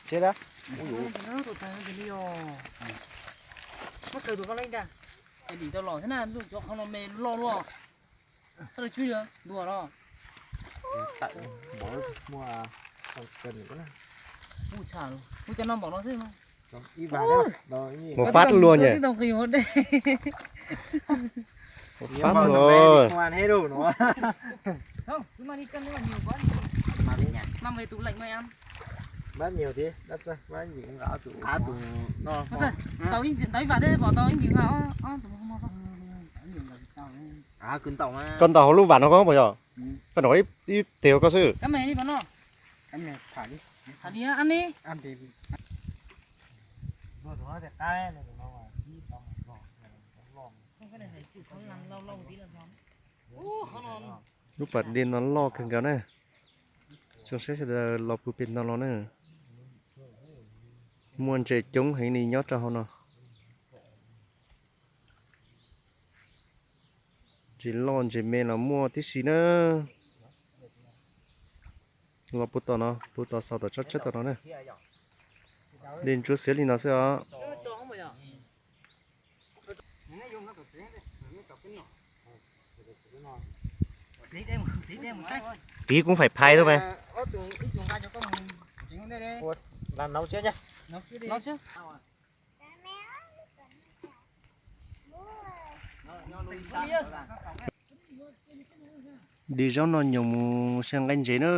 Tseb dab. Tus tag li os. Muab kaw tus koj leej ntag. Dim tau los thiab na, cov qhov no me loj luaj. Sab laj tswb ntua los. Mus cov no npaum no xwb. Mus pab luag nyem. Mus pab luag. Koj ntaus hauv lub vas no koj puas yog? Koj ntaus ib teg koj xwb. Lub pas dej no loj kawg nkaus na. Tso saib sawv daws los puag pem no los na. Muaj ntses coob heev li nyob rau hauv no. Ntses loj ntses me los muaj tib si na. Los puag tom no, puag tom xaus tom tsob tsheb tom no na. Dej ntsuab xiab li no xwb os. Piv kuv phải phai thôi mà. Dim zaub noj nyoos mus xya nqaij ntses na.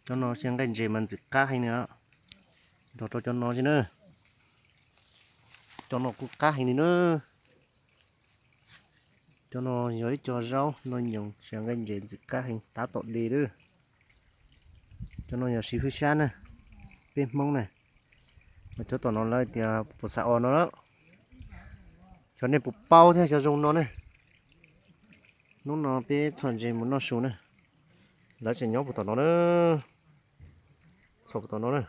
Cov no xya nqaij ntses mas ntxim qab heev na. Nrog rau cov no xwb na. Cov no kuj qab heev li na. Cov no yog ib co zaub noj nyoos xya nqaij ntses ntxim qab heev tab tom de lawm. Cov no yog siv hwj sab na, peb Hmoob na. Mas cov tom no lawv tias puas xav os no lawm. Xyov nej puas paub thiab xyov zoo no ne. Hnub no peb txhom ntses mus noj su na. Lawv tseem nyob puag tom no na. Txhom puag tom no na.